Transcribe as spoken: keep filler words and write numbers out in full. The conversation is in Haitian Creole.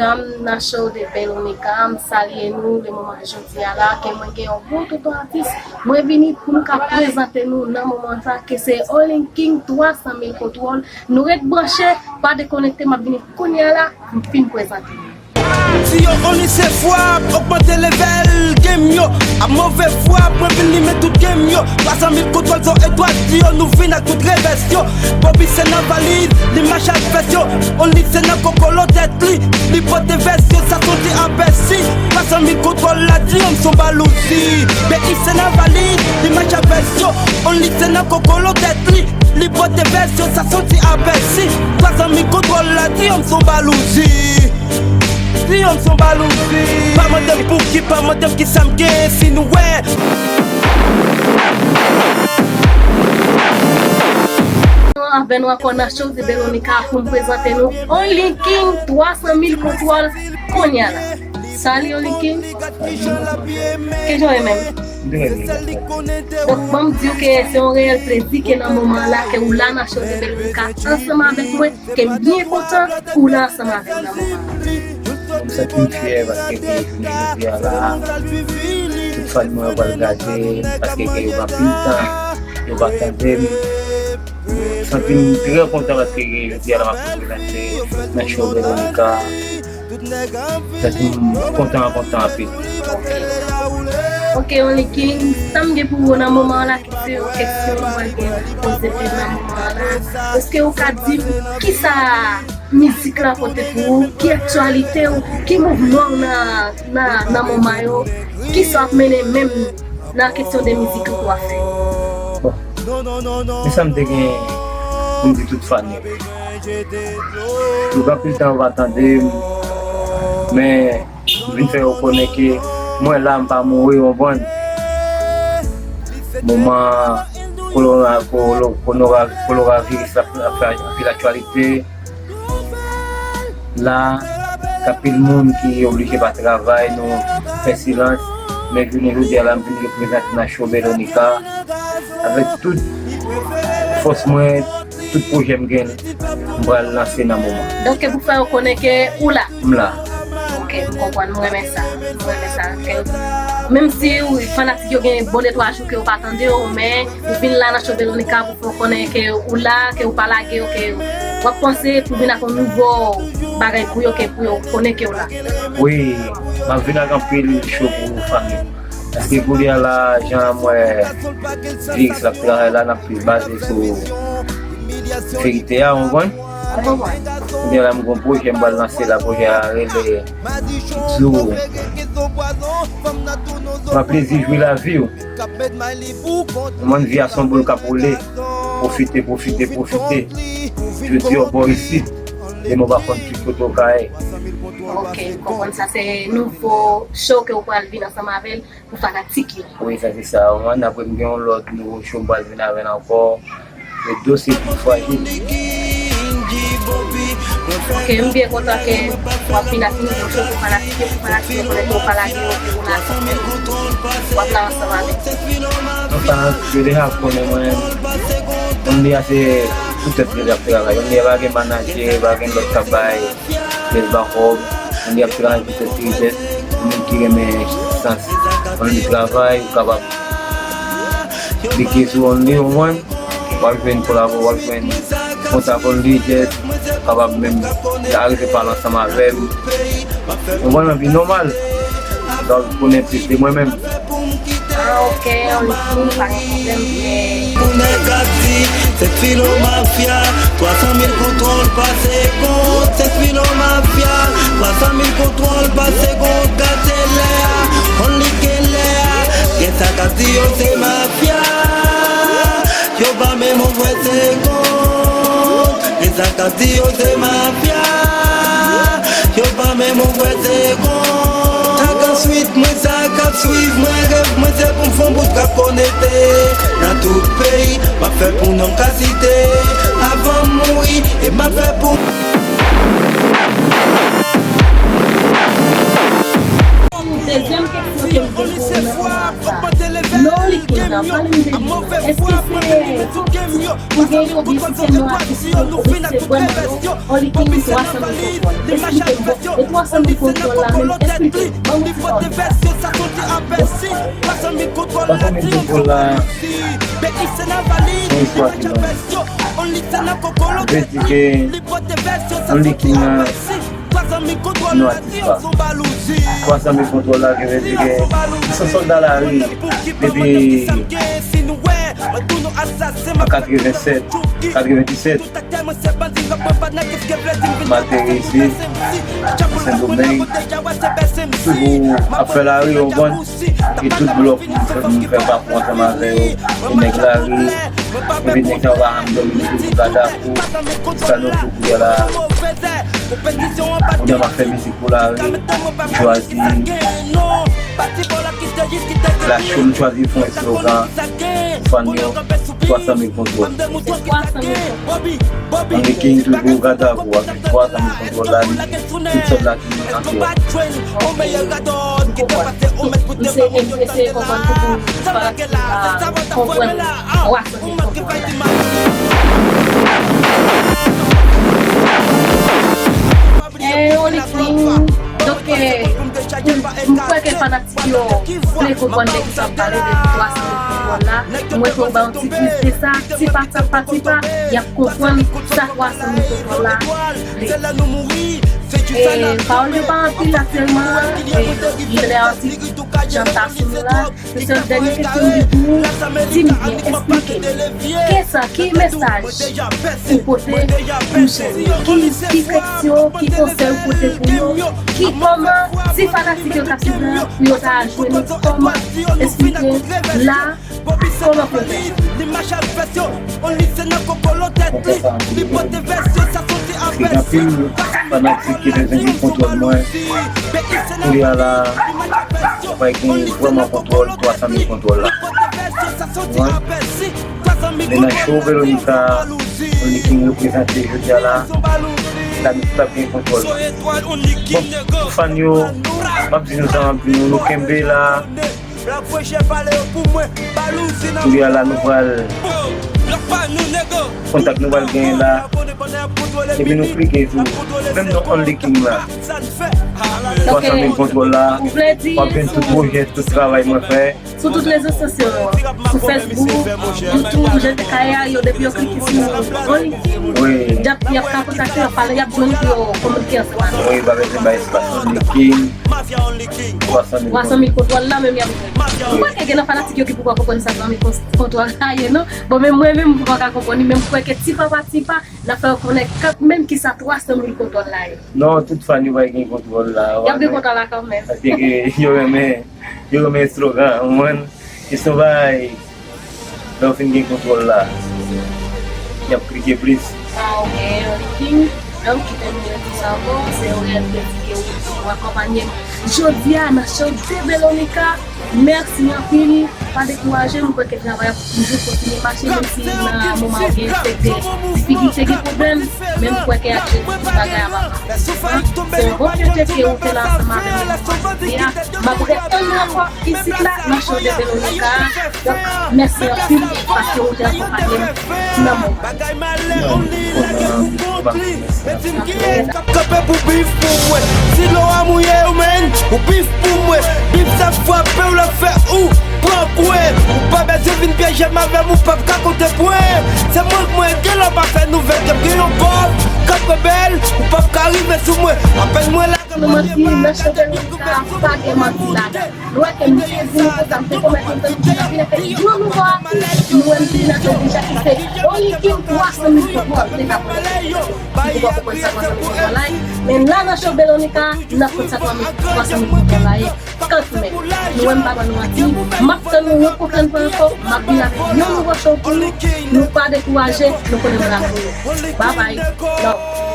Dam Nacho de Veronica, m salye nou le moman jodi a la, ke mwen gen yon bon tonton atis. Mwen vini pou m ka prezante nou nan moman sa, ke se Only King twa san mil kontwòl. Nou ret branche, pa dekonekte, m ap vini kounye a la, m fin prezante nou. Si yo only se fwa ap ogmante level game yo, a move fwa mwen vin limen tout game yo. Twa san mil kontwòl zò etwal, di yo nou vin ak tout revès yo. Bobby se nan valiz, li mache ak vès yo. Only se nan kokolo tèt li, li pote vès yo, sa soti apèsi. Twa san mil kontwòl la, di yo m son balouzi. Bobby se nan valiz, li mache ak vès yo. Only se nan kokolo tèt li, li pote vès yo, sa soti apèsi. Twa san mil kontwòl la, di yo m son balouzi. Di yo m son balouzi. Pa mande m pouki, pa mande m kisa m gen, si nou wè. Avè nou ankò nan show de Veronica pou m prezante nou Only King twa san mil kontwòl kounye a la. Sali Only King. Kijan w ye menm? Donk, ban m di w ke se yon reyèl plezi ke nan moman an la, ke ou la nan show de Veronica ansanm avèk mwen, ke m byen kontan ou la ansanm avè m nan moman an. Bon, m santi m fyè paske jounen jodi a la, tout fan mwen yo pral gade m, paske ke yo gen anpil tan yo pa tande m. M santi m trè kontan paske ke jodi a la m ap reprezante nan show Veronica. M santi m kontan, kontan anpil. Ok, Only King, sa m gen pou ou nan moman an la, ki se yon kesyon mwen gen pou poze pou nan moman an la. Èske ou ka di m kisa mizik la pote pou ou, ki aktyalite w, ki mouvman w nan, nan, nan moman yo, kisa w ap mennen menm nan kesyon de mizik ou ap fè? Bon, men sa m te gen pou m di tout fan yo. Nou gen anpil tan yo pa tande m, men m vin fè yo konnen ke mwen la, m pa mouri, w konprann? Moman kolora-, kolo-, konora-, koloraviris la ap fè anpil aktyalite. La, gen anpil moun ki oblije pa travay, nou fè silans. Men jounen jodi a la, m vin reprezante nan show Veronica avèk tout fòs mwen, tout pwojè m gen, m pral lanse nan moman. Donk, ke pou fè yo konnen ke ou la. M la. Ok, m konprann, m renmen sa. M renmen sa. Ke, menm si w, fanatik yo gen bon de twa jou ke yo pa tande w, men ou vin la nan show Veronica pou fè w konnen ke ou la, ke ou pa lage yo, ke w ap panse pou vin ak yon nouvo bagay pou yo, ke pou yo konnen ke w la. Wi, m ap vin ak anpil show pou fanmi. Paske kounye a la, jan m wè Viris l ap travay la, n ap plis baze sou verite a, w konprann? Kounye a la, m gen yon pwojè m pral lanse la, pwojè a rele Idzou. Pran plezi, jwi lavi w. Ou konprann, vi a se yon boul k ap woule. Pwofite, pwofite, pwofite. Jodi a w bò isit, demen w pa konn ki kote w ka ye. Ok, m konprann sa. Se nouvo show ke w pral vin ansanm avè l pou fanatik yo. Wi, sa se sa. Ou konprann, apre m gen yon lòt nouvo show m pral vin avè l ankò. Le dos est plus fragile. Ok, m byen kontan ke w ap vin ak nouvo show pou fanatik yo, pou fanatik yo konnen ke w pa lage yo, ke w la, w ap la ansanm avèk yo. Anfen, yo deja konnen mwen, Only a se poutèt li ap travay. Only a pa gen manadjè, pa gen lòt k ap bay bèl bakòb. Only ap travay poutèt li, jès, pou moun ki renmen sans. Only travay, ou kapab klike sou Only, w konprann? W ap jwenn kolabo, w ap jwenn kontak Only, jès, ou kapab menm arive pale ansanm avè m. Ou konprann, anpi nòmal. Donk, konnen plis de mwen menm. Ah, ok, Only King, pa gen pwoblèm. Pou nèg ap di, se Filo Mafya, twa san mil kontwòl pa segond, se Filo Mafya, twa san mil kontwòl pa segond, gade lè a, Only gen lè a, gen sa k ap di yo se mafya, yo pa menm ouvè segond, gen sa k ap di yo se mafya, yo pa menm ouvè segond. Ak answit, mwen sa k ap swiv mwen, rèv mwen se pou m fè yon bout k ap konekte nan tout peyi. M ap fè pou non m ka site, avan m mouri, e m ap fè pou. Dezyèm kesyon ke m gen pou ou nan moman sa. Non li ki Pale m de li. Èske se konplis ou genyen oubyen si se mò atis yo, oubyen si se vrèman yo? Only King twa san mil kontwòl. Esplike m bon, e twa san mil kontwòl la menm, esplike m. Ban m yon ti pawòl. Twa san mil kontwòl la, se yon istwa ki long. Vle di ke Only King nan, nou atis pa. Twa san mil kontwòl la, ki vle di ke se yon sòlda lari depi an katreven sèt, katreven disèt. M atere isit, Sendomeng, toujou ap fè lari, w konprann? E tout blòk m fè, m fè pakou ansanm avè yo. E nèg lari, epi nèg sa yo pa janm dòmi, toujou gadapou, se sa nou fè kounye a la. Kounye a m ap fè mizik pou lari, m chwazi Lachou, m chwazi fè yon slogan pou fann yo, twa san mil kontwòl. Se twa san mil kontwòl. Only King toujou gadapou avèk twa san mil kontwòl la, li, tout sòlda ki antoure. Ok. M konprann. M eseye konprann pou, pou fanatik la konprann twa san mil kontwòl la. Eh, Only King, donk, eh, m, m kwè ke fanatik yo vle konprann de kisa w ap pale, de twa san mil kontwòl la. M wè ke w ba yon ti plis de sa, ti pa, ti pa, ti pa, y ap konprann sa twa san mil kontwòl la vle. E pawòl yo pa anpil aktyèlman, e li trè atik, jan m ta sou nou la. Se sèl dènye kesyon m gen pou ou, di m byen, esplike m. Kisa, ki mesaj ou pote pou jèn yo? Ki, ki kèksyon, ki konsèy ou pote pou yo? Ki kòman, si fanatik yo k ap swiv la, pou yo ta jwenn ou, kòman, esplike la, kòman pou yo fè jwenn ou? Mwen fè sa anpil. Gen anpil fanatik ki bezwen gen kontwòl mwen. Kounye a la, mwen pa gen vrèman kontwòl twa san mil kontwòl la. Mwen, men nan show Veronica, Only King reprezante jodi a la, la nou tout ap gen kontwòl. Bon, pou fan yo, m ap di nou sa, m ap di nou, nou kenbe la. Kounye a la, nou pral kontak nou pral genyen la. Epi nou klike tou. Menm non Only King la. Twa san mil kontwòl la. W ap jwenn tout pwojè, tout travay mwen fè. Sou tout rezo sosyo yo. Sou Facebook, YouTube, J T K A, yo, depi yo klike sou Only King, y ap, y ap ka kontakte, y ap pale, y ap jwenn pou yo kominike ansanm avè w. Wi, pa bezwen bay espas. Only King. Twa san mil kontwòl la menm y ap jwenn. M kwè ke gen nan fanatik yo ki poko konprann sa twa san mil kontwòl la ye, non. Bon, men mwen menm, m poko ka konprann li, men m kwè ke ti pa pa ti pa, n ap fè yo konnen kanmenm kisa twa san mil kontwòl la ye. Non, tout fan yo pa gen kontwòl la. Y ap gen kontwòl la kanmenm. Paske ke yo renmen, yo renmen slogan, ou konprann? E se yon bagay, lè w fin gen kontwòl la, y ap klike plis. Ah, ok, Only King. Donk, kite m redi sa ankò, se yon rèv de di ke w, w akonpanye m jodi a nan show de Velonica. Mèsi anpil. Pa dekouraje, m kwè ke travay ap toujou kontinye mache, menm si nan moman ou gen sekte, ti figi te gen pwoblèm, men m kwè ke ak Jezi, bagay ap avanse. Se yon bon pwojè ke ou te la ansanm avè m nan moman jodi a. M ap retann ankò isit la, nan show de Velonica. Donk, mèsi anpil paske ou te akonpanye m nan moman. Bagay male, Only lage sou kont li. Mezanmi, k ap kanpe pou bif pou mwen. Silo a mouye ou menm, ou bif pou mwen. Bif sa frape w, l ap fè ou pran kwen. Ou pa bezwen vin pyeje m avè m, ou p ap ka konte pwen. Se mwen k mwen gen lè w pa fè nouvèl, ke m gen yon kòb k ap rebèl, ou p ap ka rive sou mwen. Apèn mwen la. San manti, nan chante Veronica pa gen manti ladan. Nou wè ke m te di nou konsa, m te pwomèt nou te vin avèk yon nouvo atis, nou wè m vin avèk deja ki se Only King twa san mil kontwòl, te ka pwomèt nou. M te poko konn sa twa san mil kontwòl la ye. Men la nan show Veronica, n ap konn sa twa san mil kontwòl la ye. Kanmenm, nou wè m pa ba nou manti, m ap tann nou yon pwochèn fwa ankò, m ap vin ak yon nouvo show pou nou, nou pa dekouraje, nou konnen m la pou nou. Bye bye, love.